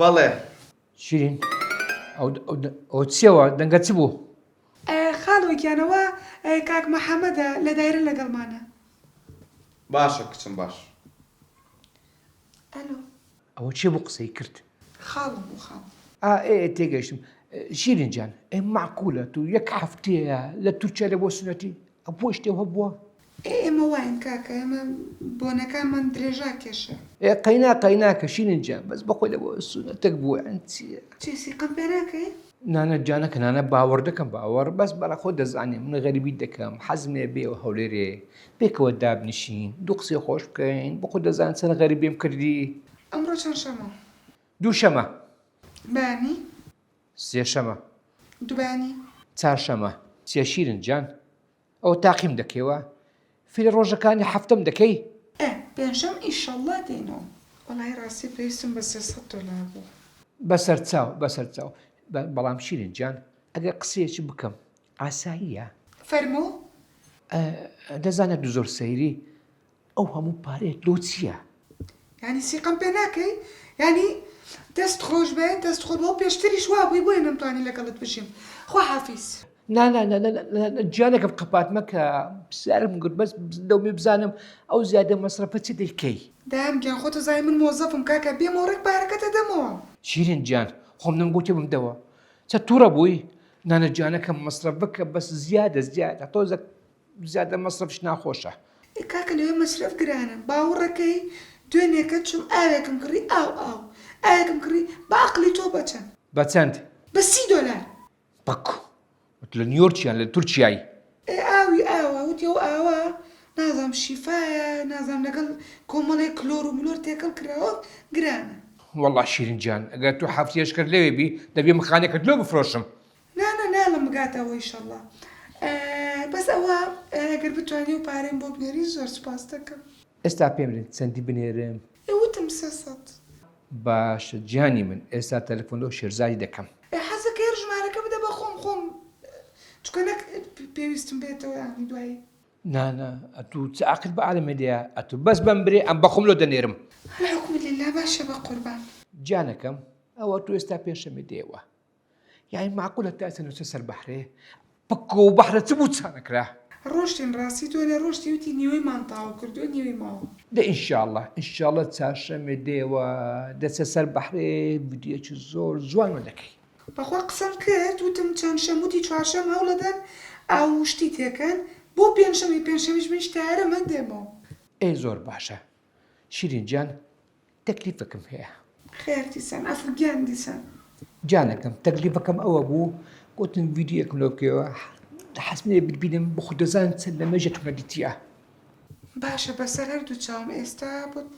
بەڵێ. شیرین ئەوە چیەوە دەنگە چ بوو؟ خاڵۆ گیان ئەوە کاک محەمەدە لە دایرە لەگەڵمانە. باشە کچم باش. ئەلۆ. ئەوە کێ بوو قسەی کرد؟ خاڵم بوو خاڵم. ئا ئێ تێگەیشتم شیرین جان ئێ مەعقولە تو یەک هەفتەیە لە تورکیا لە بۆ سونەتی ئەبووە شتێ هەبووە؟ ئێ ئێمە واین کاکە ئێمە بۆنەکانمان درێژا کێشە. ئێ قەینا قەیناکە شیرین جان بەس بەخۆی لە بۆ سونەتەک بووە یان چیە؟ چی سیقەم پێ ناکەی؟ نانا جانەکە نانا باوەڕ دەکەم باوەڕ بەس بەڵا خۆت دەزانی من غەریبی دەکەم حەزم لێ بێەوە هەولێرێ پێکەوە دابنیشین دوو قسەی خۆش بکەین بۆ خۆت دەزانی چەند غەریبیم کردی. ئەمڕۆ چەند شەمە؟ دووشەمە. بەیانی؟ سێشەمە. دوبەیانی؟ چارشەمە. چیە شیرن جان ئەوە تاقیم دەکەیەوە فێری ڕۆژەکانی هەفتەم دەکەی؟ ئێ پێنجشەم ئیشەڵڵا دێینەوە. وەڵایی ڕاستی پێویستم بە 300 دۆلار بوو. بەسەرچاو بەسەرچاو بەڵام شیرین جان ئەگەر قسەیەکی بکەم ئاساییە؟ فەرموو. دەزانێت زۆر سەیری ئەو هەموو پارەیەت لۆ چیە؟ یانی سیقەم پێ ناکەی؟ یانی دەست خۆش بێ دەست خۆ بۆ پێشتریش وا بووی بۆیە نەمتوانی لەگەڵت بژیم خوا حافیز. نا نا نا نا نا گیانەکەم قەپات مەکە پرسیارم کرد بەس لەومێ بزانم ئەو زیادە مەسرەفە چ دەیکەی؟ دایەم گیان خۆت ئەزانی من مۆزەفم کاکە بێمەوە ڕێک پارەکەت ئەدەمەوە. شیرین گیان خۆم نەمگوتی بمدەوە چە توڕە بووی؟ نانا گیانەکەم مەسرەف بکە بەس زیادە زیادە تۆزەک زیادە مەسرەفش ناخۆشە. ئێ کاکە لەوێ مەسرەف گرانە باوڕەکەی دوێنێکە چوم ئاوێکم کڕی ئاو ئاو ئاوێکم کڕی بە ئەقڵی تۆ بە چەند؟ بە چەند؟ بە 30 دۆلار. بەکو وت لە نیۆرکی یان لە تورکیای؟ ئێ ئاوی ئاوە وتی ئەو ئاوە نازانم شیفایە نازانم لەگەڵ کۆمەڵێک کلۆر و ملۆر تێکەڵ کراوە گرانە. وەڵا شیرین گیان ئەگەر تۆ هەفتەیەش کرد لەوێ بی دەبێ من خانێکت لۆ بفرۆشم. نا نا ناڵم بگاتە ئەوە ئیشەڵا بەس ئەوە ئەگەر بتوانی ئەو پارەیم بۆ بنێری زۆر سوپاست دەکەم. ئێستا پێم بلێ چەندی بنێرم؟ ئێ وتم 300. باشە گیانی من ئێستا تەلەفۆن لۆ شێرزادی دەکەم. ئێ حەزەکەی هەر ژمارەکە بدە بە خۆم خۆم چونکە نەک پێویستم بێتەوە یانی دوایی. نا نا ئەتوو چ ئاقل بە عالەمێ دێ ئەتوو بەس بەم برێ ئەم بەخۆم لۆ دەنێرم. الحکم للە باشە بەقوربان. گیانەکەم ئەوە تۆ ئێستا پێشەمێ دێوە یانی مەعقولە تا ئێستا نەچوە سەر بەحرێ پکۆ و بەحرە چ بوو چانەکرا. ڕۆشتین ڕاستی دوێنێ ڕۆشتی وتی نیوەی مان تەواو کردوە نیوەی ماوە. دە ئینشاڵڵا ئینشاڵڵا چارشەمێ دێوە دەچە سەر بەحرێ ڤیدیۆیەکی زۆر جوانمان دەکەی. بەخوا قسەم کرد وتم چەند شەم وتی چوارشەم هەوڵەدەن ئاو و شتی تێکەن بۆ پێنجشەمی پێنجشەمیش منیش تەیارەمە دێمەوە. ئێ زۆر باشە شیرین گیان تەکلیفەکم هەیە. خێر دیسان ئەفو گیان دیسان. گیانەکەم تەکلیفەکەم ئەوە بوو گوتم ڤیدیۆیەکم لۆ بکەوە حەزم لێ بتبینم بەخۆ دەزانم چەند لە مێژە تۆ نەدیتیە. باشە بەسەر هەردوو چاوم ئێستا بۆت.